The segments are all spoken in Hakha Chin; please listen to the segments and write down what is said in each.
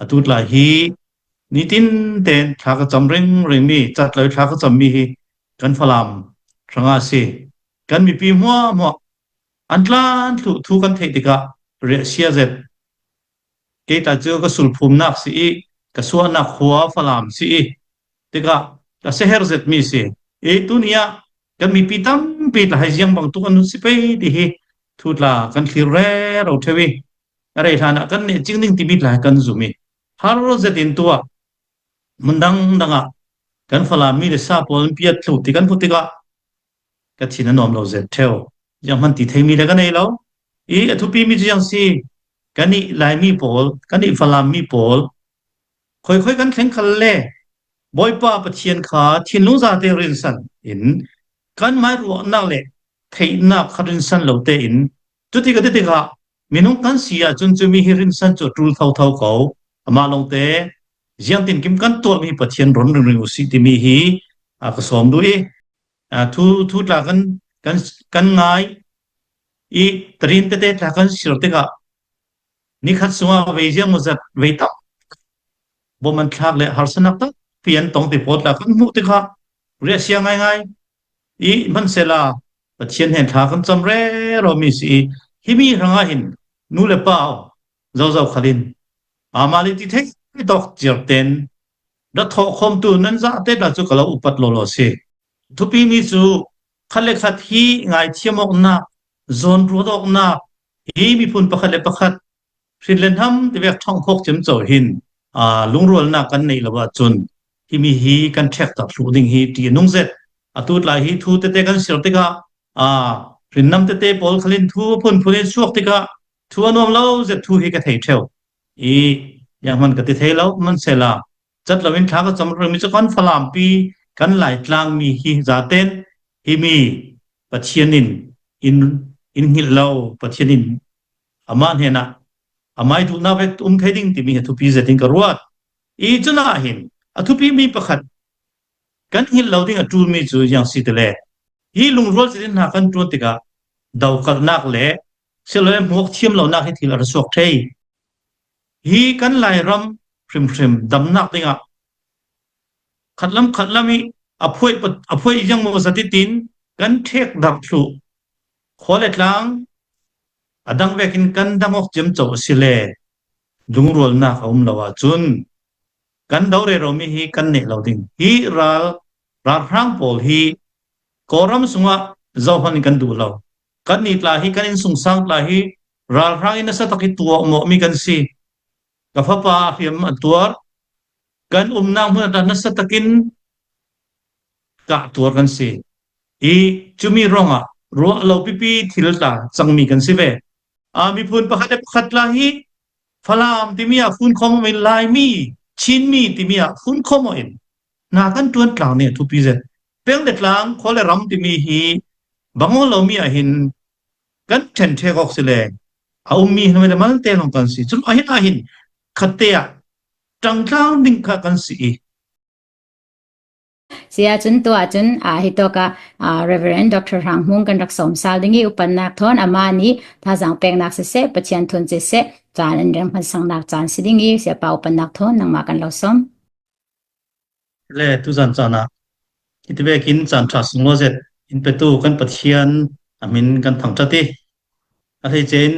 Atu tlai hi nitin tein thla ka cam ringring mi, cat lo thla ka cam mi hi kan Falam hrangah a si. Kan mipi hmuahhmuah an tlan thlu thu kan theih tikah riah sia zet. Kei ta cu ka sulphumnak si i ka suahnak khua Falam si i tikah ka seher zet mi si. I tuni ah kan mipi tampi tla hai ziang bang tuk an si pei ti hi thu tla kan thlir re ro theu i a rei hlan ah kan nih cing ding timi tla kan zum i har zet in tuah mun dang dang ah kan Falam mi le sa pawl an piat thlu ti kan hmuh tikah ka thin a nuam lo zet theo yang hman ti thei mi le ka nei lo i a thupi mi cu yang si kan i Laimi pawl kan i Falam mi pawl khoi khoi kan thleng khal le Bawipa Pathian kha thinlung zate rinsan in kan mai ruahnak le theihnak kha rinsan lo tein cuti ka ti tikah minung kan si ahcun cu mi hi rinsan cu ṭul thotho ko amah lawngte ziang tin kim kan tuahmi Pathian ron ring ring usih timi hi a ka sawm duh i thu thu tla kan kan kan ngai i tarin tete tla kan sir tikah nikhat sungah vei ziang maw zat vei tam bom an thlak le harsanak tampi an tong ti pawl tla kan hmuh tikah riah sia ngaingai i hmanhsehla Pathian he thla kan cam rero mi si i hi mi hrangah hin nu le pa zozo khalin amah le ti thei tawk ciar ten ra thawh khawmtu nan za te la cu ka lo upat lo lo si thupi mi cu khat le khat hi ngaithiam awknak zawn ruat awknak hi miphun pakhat le pakhat hrin le hnam tivek ṭhong khok cem co hin lungrualnak kan neih lo ahcun himi hi kan ṭhek tak thlu ding hi ṭih a nung zet. Atu tlai hi thu tete kan sir tikah rinnam tete pawl khalin thu phunphun in suak tikah thu a nuam lo zet thu hi ka thei ṭheo. I yang man ka ti thei lo man sela cat loin thla ka cam rimi cu kan Falam pi kan Laitlang mi hi zaten himi Pathian in in in hngilh lo Pathian in amah hnenah amai duhnak vek um thei ding timi hi thupi zet in ka ruat. I cunah hin a thupi mi pakhat kan hngilh lo ding a ṭul mi cu yang si tile hi lungrual zetin hna kan ṭuan tikah dokalnak le silole hmuak thiam lonak hi thil a ra chuak thei. Hi kan Lairam hrimhrim damnak dingah khatlam khatlam i a phuai a phuai yang maw zatitin kan ṭhek darh thlu khua le tlang A dang vekin kan dang awk ciamco a si le lungrualnak a um lo ahcun kan do reromi hi kan neh lo ding. Hi ral ralhrang pawl hi Kawlram sungah zohhmanh in kan duh lo. Kan ni tla hi kan inn sungsang tla hi ralhrang in nasa tak i tuah mi kan si. Ka fapa hriam an tuar. Kan umnak hmun ah nasa takin kah tuar kan si i cumi ruangah ruah lo pipi thil tla cangmi kan si ve. A miphun pakhat le pakhat la hi Falam timi ah funkhom in Laimi Chinmi timi ah funkhom in hna kan tuan tlang nih thupi zet peng le tlang khua le ram timi hi bango lomi ah hin kan then thek awk si le a ummi hin le mal te long kan si cu ahin ahin khatte ah tangtlang ding kha kan si i Si ahcun tu ahcun hi tawk ah Reverend Dr. Hrang Hmung kan rak sawm sal ding i upannak thawn amah nih thazaang peknak siseh Pathian thun siseh caan an rem hmansangnak caan si ding i siapa upannak thawn nangmah kan lo sawm. Le tuzan caan ah hiti vekin caan ṭha sunglaw zet in petu kan Pathian a min kan thangṭhat i a hleice in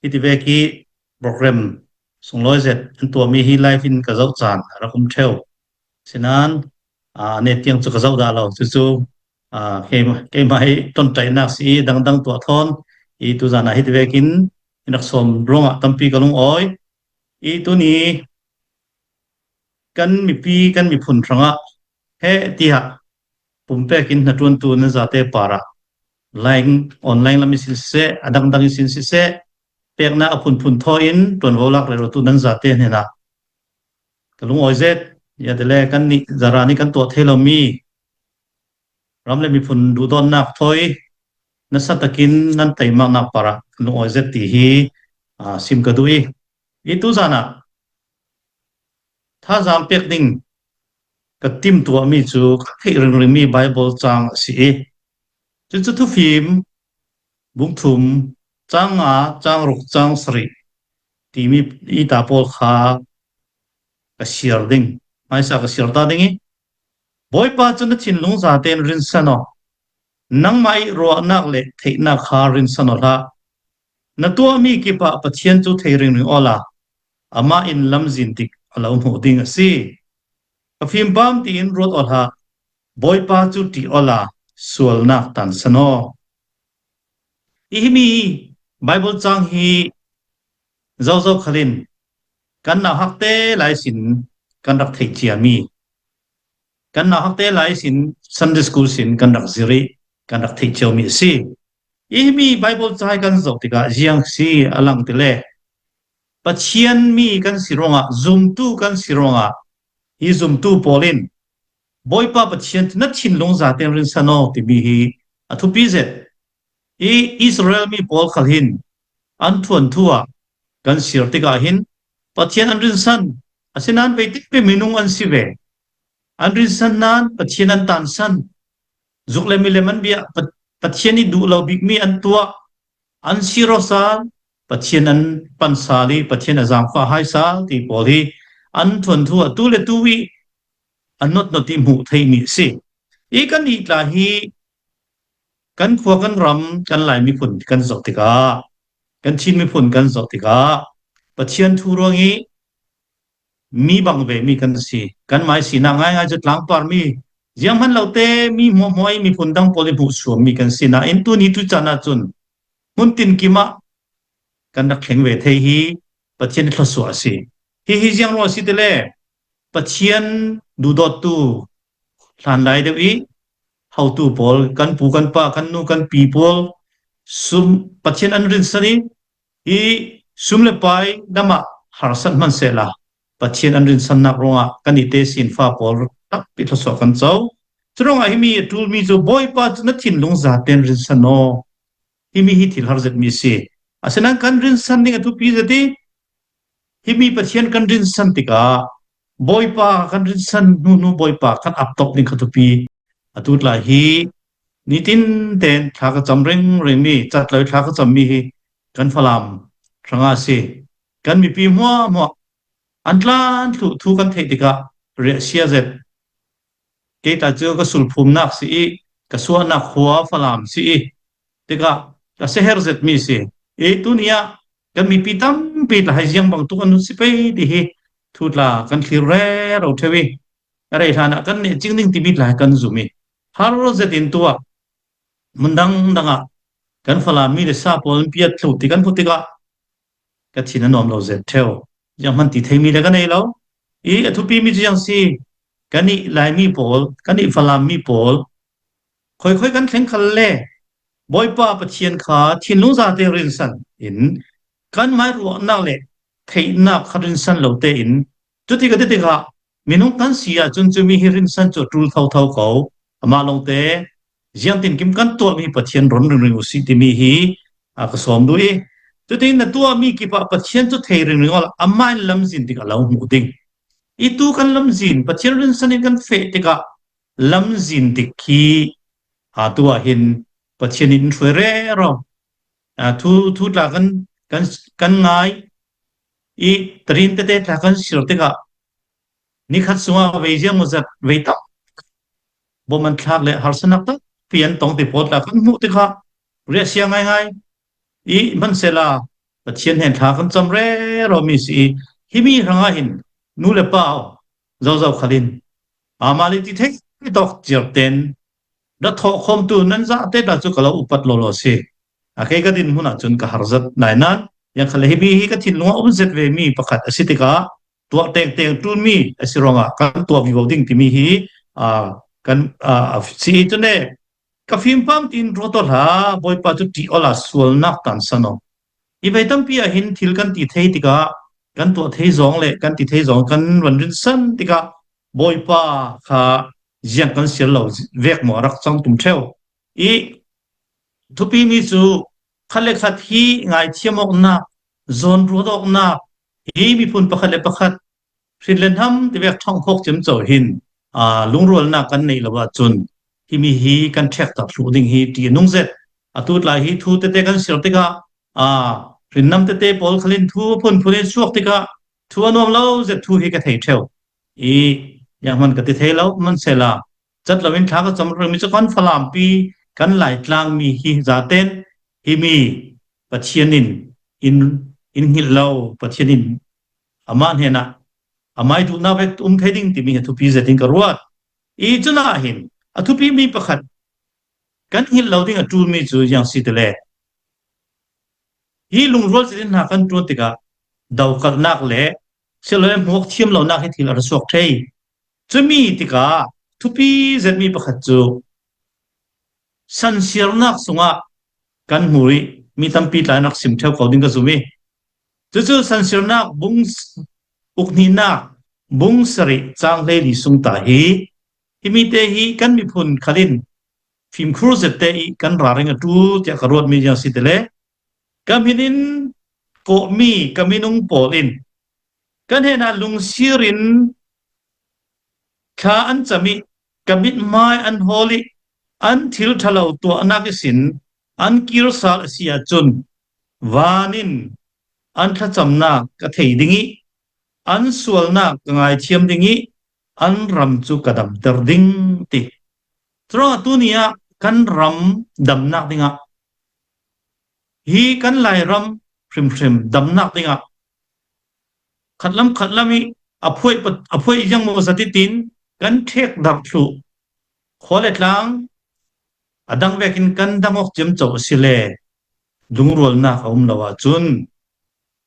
hiti vek i program sunglawi zet an tuahmi hi live in ka zoh caan a rak um ṭheo. Sinain ne tiang cu ka zoh dah lo. Cucu keimah hi tonṭaihnak si i dangdang tuah thawn i tuzan ah hiti vekin in rak sawm ruangah tampi ka lungawi. I tuni kan mipi kan miphun hrangah heh tiah pumpek in hnaṭuantu nan zate par ah line online lam in siseh a dangdang in siseh peknak a phunphun thaw in ṭuanvo lak rerotu nan zate hnenah ka lungawi zet ya tile kan nih zara nih kan tuah thei lomi ram le miphun duhdawtnak thoi nasa takin nan teimaknak parah kan lungawi zet ti hi sim ka duh i i tuzan ah thazaang pek ding ka timhtuahmi cu ka theih ringringmi Baibal caang a si i cucu thufim bungthum caang nga, caang ruk, caang sarih. Timi i ta pawl kha ka siar ding. Hmaisa ka siar ta ding i Bawipa cu na thinlung zatein rinsan aw. Nangmah i ruahnak le theihnak kha rinsan aw hlah. Na tuahmi kip ah Pathian cu thei ringring aw la. Amah in lamzin tik a lo hmuh ding a si. Ka fimbaam tiin ruat aw hlah. Bawipa cu ṭih aw la, sualnak tansan aw. Hi mi Bible cang hi zozo khalin kan nau hak te lai sin kan rak theih ciami kan nau hak te lai sin Sunday school sin kan rak zir i kan rak theih ciomi a si. Hi mi Bible cai kan zoh tikah ziang si a lang ti le Pathian mi kan si ruangah zumtu kan si ruangah hi zumtu pawl in Bawipa Pathian na thinlung zaten rinsan aw timi hi a thupi zet. Hi Israel mi pawl khal hin an thuan thu ah kan sir tikah hin Pathian an rinsan asinain veitik pe minung an si ve. An rinsan nain Pathian an tansan. Zuk le milem an bia Pathian i duh lo bikmi an tuah. An siro sal Pathian an pan sal i Pathian a zaangfah hai sal ti pawl hi an thuan thu ah tu le tu i a not i hmuh theimi a si. Hi kan i tla hi kan khua kan ram kan Lai miphun kan zoh tikah kan Chin miphun kan zoh tikah Pathian thu ruang i mi bang ve mi kan si. Kan mai sinak ngaingai cu tlangpar mi ziang hman lo te mi hmuahhmuah i miphun dang pawl i hmuh suam mi kan si nain tuni tu caan ahcun hmun tin kim ah kan rak thleng ve thei hi Pathian thluachuah a si. Hi hi ziang ruang si ti le Pathian duhdawttu hlanlai deuh i hotu pawl kan pu kan pa kan nu kan pi pawl sum Pathian an rinsan i hi sum le pai dam ah harsat hmanhsehla Pathian an rinsannak ruangah kan i te sin fa pawl tampi thluachuah kan co. Cu ruangah hi mi a ṭulmi cu Bawipa cu na thinlung zaten rinsan aw. Hi mi hi thil har zetmi a si. Asinain kan rinsan ding a thupi zet i Hi mi Pathian kan rinsan tikah Bawipa kan rinsan hnu hnu Bawipa kan ap top ding kha thupi atu tlai hi nitin ten thla ka cam ring ring mi cat loi thla ka cam mi hi kan Falam hranga si kan mipi hmuah hmuah an tlan thlu thu kan theih tikah riah sia zet Kei ta cu ka sulphumnak si i ka suahnak khua Falam si i tikah ka seher zetmi si. I tuni ah kan mipi tampi tla hai ziang bang tuk an si pei ti hi thu tla kan thlir re ro theu i rei hlan ah kan nih cing ding timi tla kan zum i har zet in tuah mun dang dang ah kan Falam mi le sa pawl piat thlu ti kan hmuh tikah ka thin a nuam lo zet theo yang hman ti theimi le ka nei lo i a thupi mi cu yang si kan i laimi pawl kan i falam mi pawl khoi khoi kan thleng khal le bawipa pathian kha thinlung za te rinsan in kan mai ruahnak le theihnak kha rinsan lo te in cuti ka ti tikah minung kan si ahcun cu mi hi rinsan cu tul tho tho ko amah lawng te ziangtin kim kan tuahmi Pathian ron ringring usih timi hi a ka sawm duh i cutin na tuahmi kip ah Pathian cu thei ringring ol amah in lamzin tik a lo hmuh ding i tu kan lamzin Pathian rinsan in kan feh tikah lamzin dik khi a tu ah hin Pathian in hruai re ro thu thu tla kan kan kan ngai i tarin tete tla kan sir tikah nikhat sungah vei ziang zat vei tak bom an thlak le harsanak tampi an tong ti pawl tla kan hmuh tikah riah sia ngaingai i hmanhsehla Pathian he thla kan cam re ro mi si i hi mi hrangah hin nu le pa zozo khalin amali ti thei tok ciar ten ra thawh khom tu nan za te ta chu kalo upat lo lo si a ke ka din hun ah cun ka harzat nai nan yang khale hi mi hi ka thinlung a um zet ve mi pakhat a si tikah tuah tengteng ṭunmi a si ruangah kan tuah vivo ding timi hi kan si cu ne ka fim pam tin ruat hla bawipa cu ṭih ola sualnak tan sano i vei tampi ah hin thil kan ti thei tikah kan tuah thei zong le kan ti thei zong kan van rin san tikah bawipa kha ziang kan sial lo vek maw rak cang tum theu i thupi mi cu khat le khat hi ngaithiam awknak zawn ruat awknak hi miphun pakhat le pakhat hrin le hnam tivek ṭhong khok cem co hin lungrualnak kan neih lo ahcun hi mi hi kan ṭhek tak thlu ding hi ṭi a nung zet atu tlai hi thu tete kan sir tikah. Hrinnam tete pawl khalin thu phunphun in suak tikah thu a nuam lo zet thu hi ka thei theo. I yang man ka ti thei lo man sela cat loin thla ka cam remi cu kan Falam pi kan Laitlang mi hi zaten hi mi Pathian in in in hngilh lo Pathian in amah hnenah amai duhnak vek um thei ding timi hi thupi zet in ka ruat. I cunah hin a thupi mi pakhat kan hngilh lo ding a ṭulmi cu yang si tile hi lungrual cutin hna kan ṭuan tikah dokalhnak le siloe hmuak thiam lonak hi thil a ra chuak thei. Cumi tikah thupi zetmi pakhat cu sansirnak sungah kan hmu i mi tampi tlai rak sim theo ko ding ka zum i cucu sansirnak bung ukhnihnak bung sarih caang hleili sung ta hi himi te hi kan miphun khalin fimkhur zet te i kan raring a ṭul tiah ka ruatmi yang si tile ka min in kawhmi ka minung pawl in kan henah lungsir in thla an cam i ka mithmai an hawl i an thil ṭhalo tuahnak isin an kir sal a si ahcun van in an thlacamnak ka thei ding i an sualnak ka ngaithiam ding i an ram cu ka damter ding ti. Curuangah tuni ah kan ram damnak dingah hi kan Lairam hrimhrim damnak dingah khatlam khatlam i a phuai a phuai yang maw zati tin kan ṭhek darh thlu khua le tlang a dang vekin kan dang awk cem cho a si le lungrualnak a um lo ahcun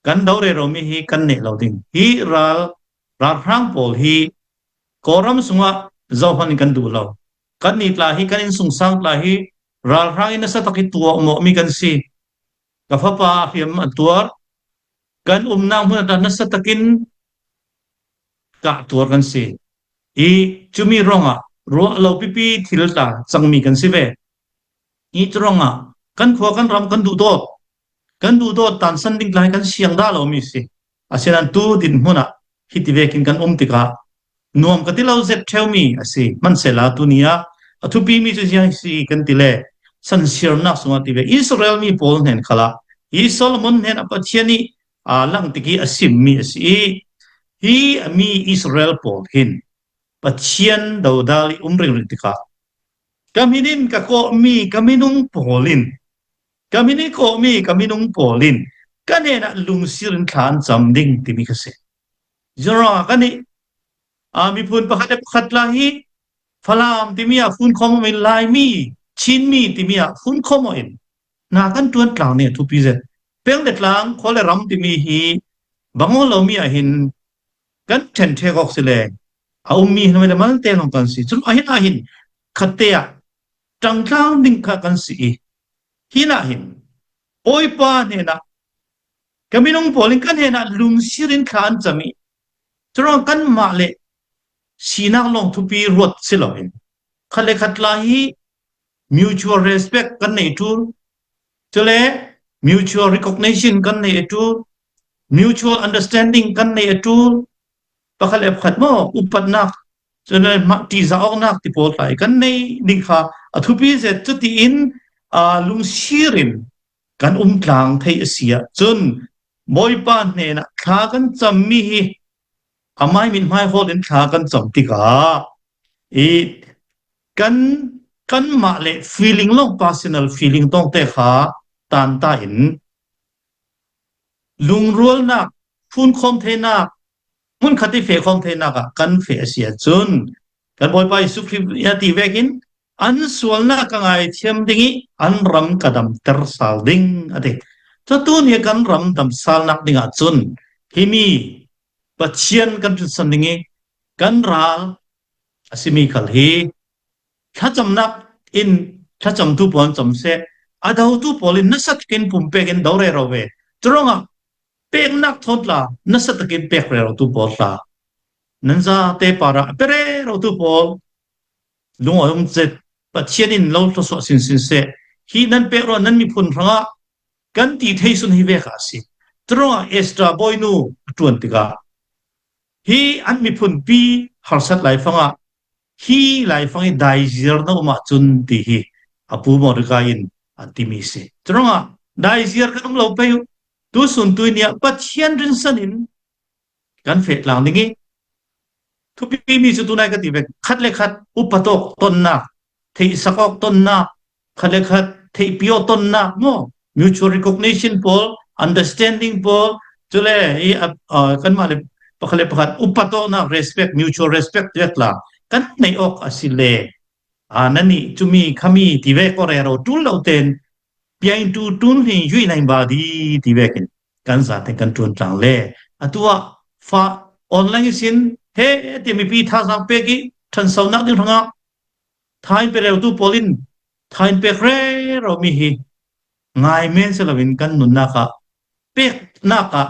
kan do reromi hi kan neh lo ding hi ral ralhrang pawl hi Kawlram sungah zohhmanh in kan duh lo. Kan ni tla hi kan inn sungsang tla hi ralhrang in nasa tak i tuah mi kan si. Ka fapa hliam an tuar. Kan umnak hmun ah nasa takin kah tuar kan si. I cumi ruangah ruah lo pipi thil tla cangmi kan si ve. Hi ruangah kan khua kan ram kan duh dawt. Kan duh dawt tansan ding tlai kan siang dah lomi si. Asinain tu dinhmun ah hiti vekin kan um tikah nuam ka ti lo zet ṭheumi a si. Hmanhsehlaw tuni ah a thupimi cu ziang si kan ti le sansirnak sungah ti ve Israel mi pawl hnen khal ah hi Solomon hnen a Pathian i aa langh tik i a simmi a si i hi a mi Israel pawl hin Pathian dodal i um ringring tikah ka min in ka kawhmi ka minung pawl in ka min i kawhmi ka minung pawl in ka hnenah lungsir in thla an cam ding timi kha si. Zura kan i miphun pakhat le pakhat la hi Falam timi ah funkhom in Laimi Chinmi timi ah funkhom in na kan tuan tlang ne thupi zet peng le tlang khua le ram timi hi bango lomi ah hin kan ṭhen ṭhek awk si le a ummi hin le mal te long kan si cun ahin ahin khatte ah ṭangtlang ding kha kan si i hi nah hin Bawipa hnenah ka minung pawl in kan hnenah lungsir in thla an cam i curuang kanmah le sinak lawng thupi ruat si loin khat le khat la hi mutual respect kan nei ṭul cule mutual recognition kan nei a ṭul mutual understanding kan nei a ṭul pakhat le pakhat maw upatnak cun mah ṭihzah awknak ti pawl tlai kan nei ding kha a thupi zet cuti in lungsir in kan um tlang thei a si ah cun Bawipa hnenah thla kan cammi hi amai min hmai hawl in thla kan cam tikah i kan kanmah le feeling long personal feeling tong te kha tan ta in lungrualnak phunkhawm thenak hmunkhat i fehkhawm thenak ah kan feh a si ahcun kan Bawipa Jesuh Khrih a ti vekin an sualnak ka ngaithiam ding i an ram ka damter sal ding a ti. Cu ni kan ram dam salnak ding ah cun himi Pathian kan rinsan ding i kan ral a simi khal hi thlacamnak in thlacamtu pawl cam seh a dotu pawl in nasa takin pumpek in do re ro ve curuangah peknak thawtla nasa takin pek re ro tu pawl hla nan za te para pere ro tu pawl lung um chet pathian in lo thlo sin sin se hi nan pek ro nan miphun hranga kan ti thei sun hi ve kha si curuangah Esther boinu tuan tikah hi an miphun pi harsat laifang ah hi laifang i daiziar na um ahcun ti hi a pu Mordecai in an timi si. Curuangah daiziar kan um lo pei. Tusun tuini ah Pathian rinsan in kan fehtlang ding i thupi mi cu tunai ka ti ve khat le khat upatok tonnak theihsak awk tonnak khat le khat theihpi awk tonnak maw mutual recognition pawl understanding pawl cule i kanmah le pakhat le pakhat upatawknak respect mutual respect tiat la kan nei awk asi le a nani chumi khami ti ve ko re ro tul lo ten piain tu tun hi yui nai ba di ti ve kin kan zaten kan tuan tlang le atu ah fa online sin he ti mipi thazaang pek i ṭhansonak ding hrangah thain pe reutu pawl in thain pek re ro mi hi ngai men si loin kan nunnak ah peknak ah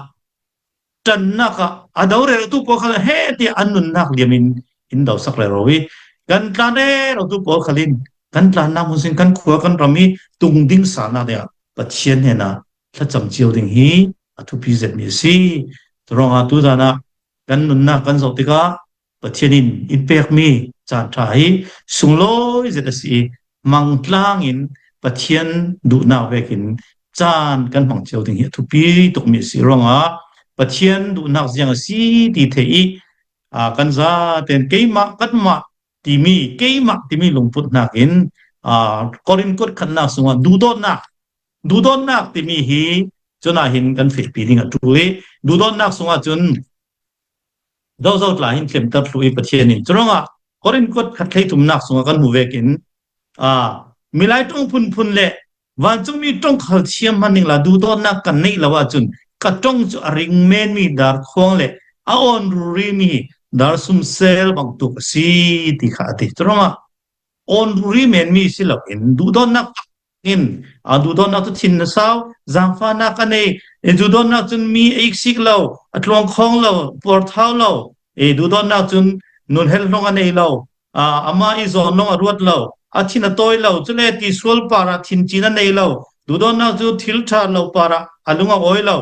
ṭannak ah a do reltu pawl kha he tiah an nunnak liam in in do sak re ro i kan tlan re rotu pawl khalin kan tlannak hmun sin kan khua kan ram i tung ding salnak ding ah Pathian he na thlacam cio ding hi a thupi zetmi a si. Ruangah tu zan ah kan nunnak kan zoh tikah Pathian in in pekmi caan ṭha hi sunglawi zet a si i mangtlang in Pathian duhnak vekin caan kan hmang cio ding hi a thupi tukmi a si ruangah Pathian duhnak ziang a si ti theih i kan zaten keimah kanmah timi keimah timi lungput nakin Korin kut khatnak sungah duhdawtnak duhdawtnak timi hi cun ah hin kan fehpi ding a ṭul i duhdawtnak sungah cun zozo tla hin tlemter thlu i Pathian in curangah Korin kut khat thlei thumnak sungah kan hmu vekin milai ṭong phunphun le vancungmi ṭong khal thiam hmanning la duhdawtnak kan neih lo ahcun ka ṭong cu a ring menmi darkhuang le a awn rurimi dar sumsel bantuk a si ti kha a ti. Curangah awn ruri menmi si loin duhdawtnak in a duhdawtnak cu thin na sau zaangfahnak a nei duhdawtnak cun mi a iksik lo a tluang khong lo puarthau lo e duhdawtnak cun nun helhlong a nei lo amah i zawn long a ruat lo a thin a tawi lo cule ti sual par ah thin cin a nei lo duhdawtnak cu thil ṭha lo par ah a lung a awi lo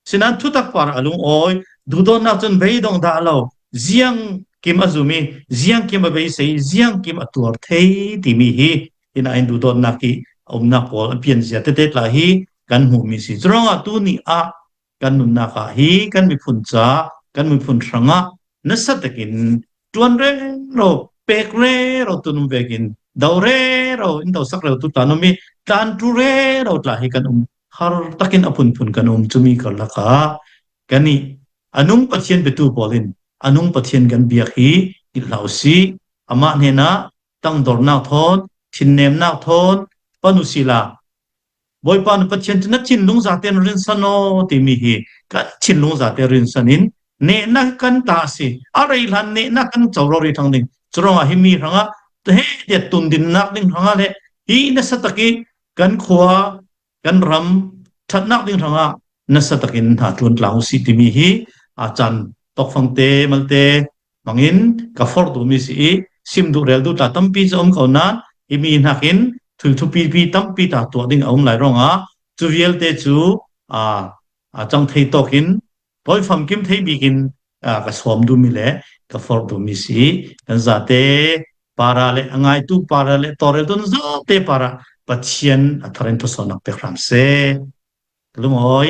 Sinan thutak par a lung awi, duhdawtnak cun beidong dah lo, ziang kim a zum i ziang kim a beisei, ziang kim a tuar thei timi hi hina in duhdawtnak i a umnak pawl a pian zia tete tla hi kan hmuhmi si. Curuangah tu ni ah kan nunnak ah hi kan miphun ca, kan miphun hrangah nasa takin ṭuan rero, pek rero tunum vekin do rero in do sak reo tu tlanum i tlan tu rero tla hi kan um har takin a phunphun kan um cumi karlak ah kan i anung Pathian biatu pawl in anung Pathian kan biak hi philh hlah usih. Amah hnenah tangdornak thawn, thinnemnak thawn, panu sila Bawipa na Pathian cu na thinlung zaten rinsan aw timi hi kan thinlung zate rinsan in nehnak kan ta si a rei hlan nehnak kan co ro ri thang ding curangah hi mi hrangah he tiat tundinnak ding hrangah le hi nasa taki kan khua kan ram ṭhatnak ding hrangah nasa takin hna ṭuan tlang usih timi hi a caan tokfang te malte bangin ka forh duhmi si i sim duh rel duh tla tampi cu um ko nain hi mi hnakin thil thupi pi tampi ta tuah ding a um lai ruangah cu vialte cu a cang thei tawk in Tawi famkim thei bik in ka sawm duhmi le ka forh duhmi si. Kan zate para le a ngaitu para le tawreltu na zate para Pathian a thar in thawsawnak pek hram seh. Ka lungawi.